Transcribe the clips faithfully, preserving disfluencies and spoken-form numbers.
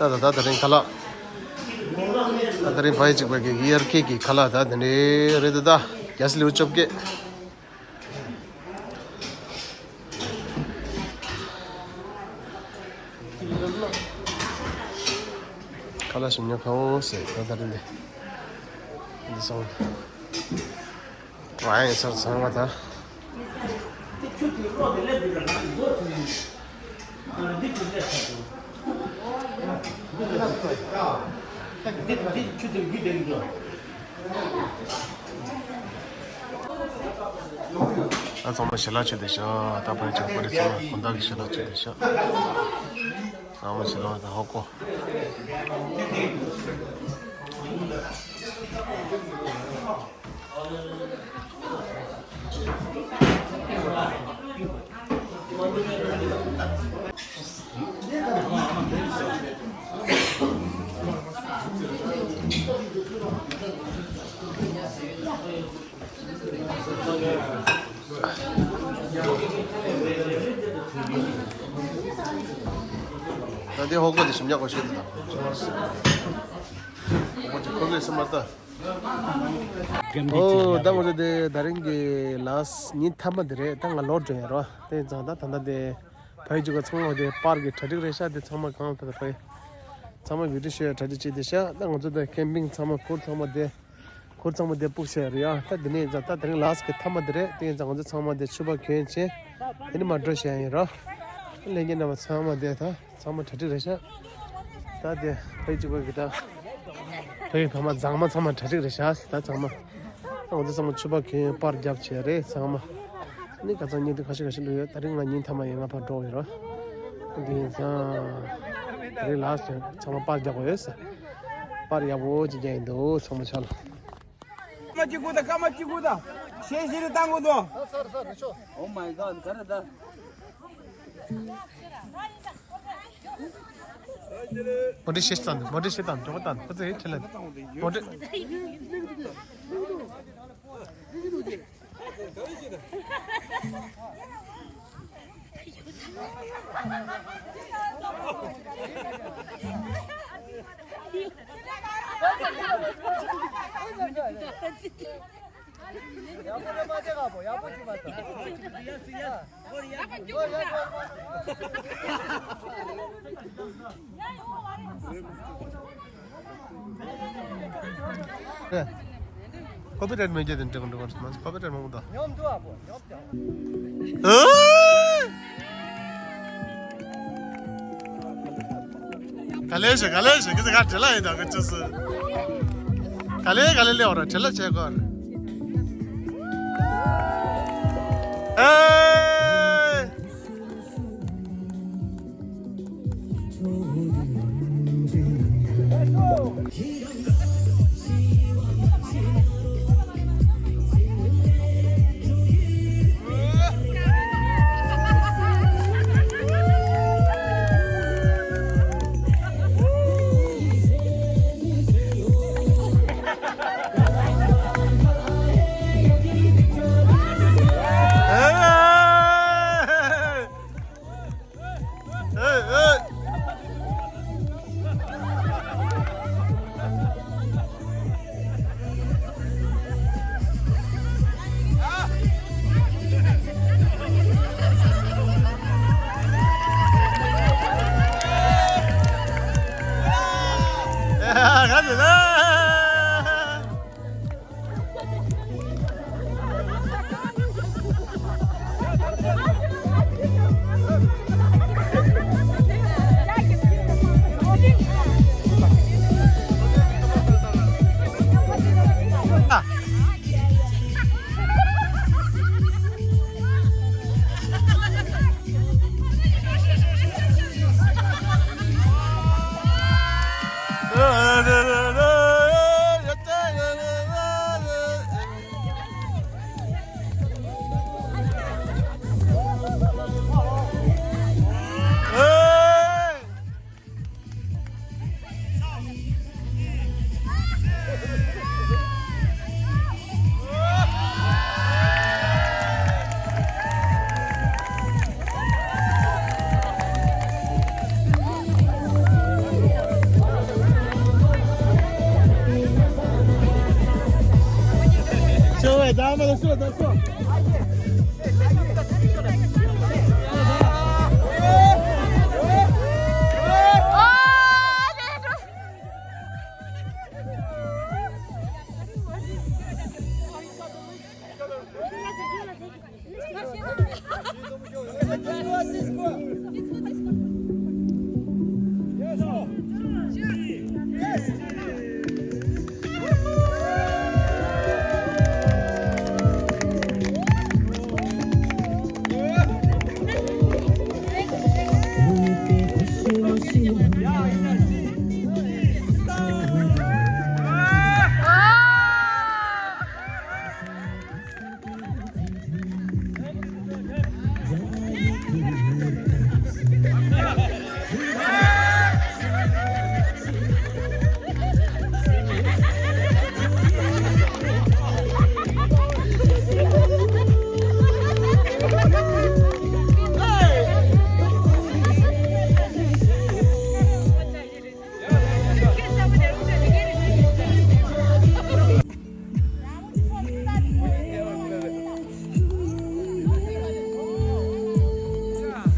ད་ད་ད་རིང་ཁ་ལག་ད་ད་རིང་ཕ་ཡི་གཅིག་པ་གི་ཡར་ཁེ་གི་ཁ་ལག་ད་དེ་འདྲའི་རེད། ད་ད་རྒྱ་སི་ལེའུ་བཅོ་བརྒྱད། ཁ་ལག་ཞིམ་ཉམས་ཁ་འོང་ཟེར། ད་ད་རིང་འདི་འདི་སོང་། ཨ་ཡ་སར་ཚང་མ་ད། ད་ཚང་མ་ཞལ་ལག་མཆོད་བསྡད་ཤག་ད་ཕར་ཅག་པ་རེ་ཚང་མ་དགོང་དག་གི་ཞལ་ལག་མཆོད་བསྡད་ཤག་ཚང་མ་ཞལ་ལག་ད་ཧོ་ཀོ། ད་དེ་ཧོ་ཀོ་དེ་ཞིམ་ཉག་གོ་ཤེས་དང་། ཧོ་ཀོ་དེ་ཁོ་ལས་སུ་མ་ལྟ། ཨོ་ད་ང་ཚོ་དེ་ད་རིང་གི་ལཱསི་ཉིན་མཐའ་མ་དེ་རེད། ད་ང་ལོག་འགྲོ་ཡ་རོ། དེ་ཙང་ད་ད་ལྟ་དེ་ཕ་ཡི་ཅུ་ག་ཚང་མ་དེ་པར་གི་གྲ་སྒྲིག་རེད་ཤག་དེ་ཚང་མ་གང་ད་ད་ཕ་ཡི་ཚང་མ་བི་ཌིའོ་ཤོ་ཡ་གྲ་སྒྲིག་བྱས་དེ་ཤག་ད་ང་ཚོ་དེ་ཁེམ་པིང་ཚང་མ་ཁུར་ཚང་མ་དེ་ཁུར་ཚང་མ་དེ་སྤུག་བྱས་རེད་ཡ། ད་དེ་ནས་ཙང་ད་དེ་རིང་ལཱསི་གི་མཐའ་མ་དེ་རེད། དེ་ཙང་ང་ཚོ་ཚང་མ་དེ་ཕྱུ་པ་གྱོན་བྱས་དེ་ནས་མར་འགྲོ་བྱས་ཡིན་རོ། ལྷན་རྒྱས་རྣམ་པ་ཚང་མ་དེ་ད། ཚང་མ་གྲ་སྒྲིག་རེད་ཤག་ད་དེ་ཕ་ཡི་གཅིག་པ་གི་ད། ཕ་ཡི་ཕ་མ་མཛངས་མ་ཚང་མ་གྲ་སྒྲིག་རེད་ཤག་ད་ཚང་མ། ང་ཚོ་ཚང་མ་ཕྱུ་པ་གྱོན་པར་རྒྱབ་བྱས་རེད་ཚང་མ། ནི་ཁ་སང་ཉིན་དེ་ཁ་ཤས་ཁ་ཤས་ལུས་ཡོད། ད་རིང་ང་ཉིན་མཐའ་མ་ཡིན། ང་ཕར་འགྲོ་ཡོད་རོ། དེ་ཡིན་ཙང་། ད་རིང་ལཱསི་ཚང་མ་པར་རྒྱག་དགོས་ཡོད་ས། པར་ཡག་པོ་ཅིག་རྒྱག་ཡིན་འདུག་ཚང་མ་ཆ་ལ། སྐར་མ་གཅིག་དགོས་ད། སྐར་མ་གཅིག་དགོས་ད། གཞན་གཞན་རེ་བཏང་དགོས་འདུག Oh my God, ག་རེ་ད། མོ་ཊ་ཤེས་དང་། མོ་ཊ་ཤེས་དང་། ཇོ་དང་། ཁོ་ཚོ་ཧེ་ཁྲེལ་ལ། མོ་ཊ། ཁོ་པི་རའེཊ་མེད་རྒྱུ་དེ་འགྲིག་འགྲིག་མ་ཁོ་པི་རའེཊ་མང་པོ་འདུག་ཉོབ་འདུག་ཨ་པོ་ཉོབ་ཀྱང་། ག་ལེ་ཞིག་ག་ལེ་ཞིག་གི་ཟེར་ག་བྲེལ་ལ་ཡིན་ད་གི་ཅི་སི། ག་ལེ་ག་ལེ་ལེ་འོ་ར་བྲེལ་ལ་བྱེད་དགོས། ཨེ།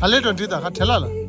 ག་ལེ་འགྲོ་འདི་ད་ག་བྲེལ་ལ་ལ།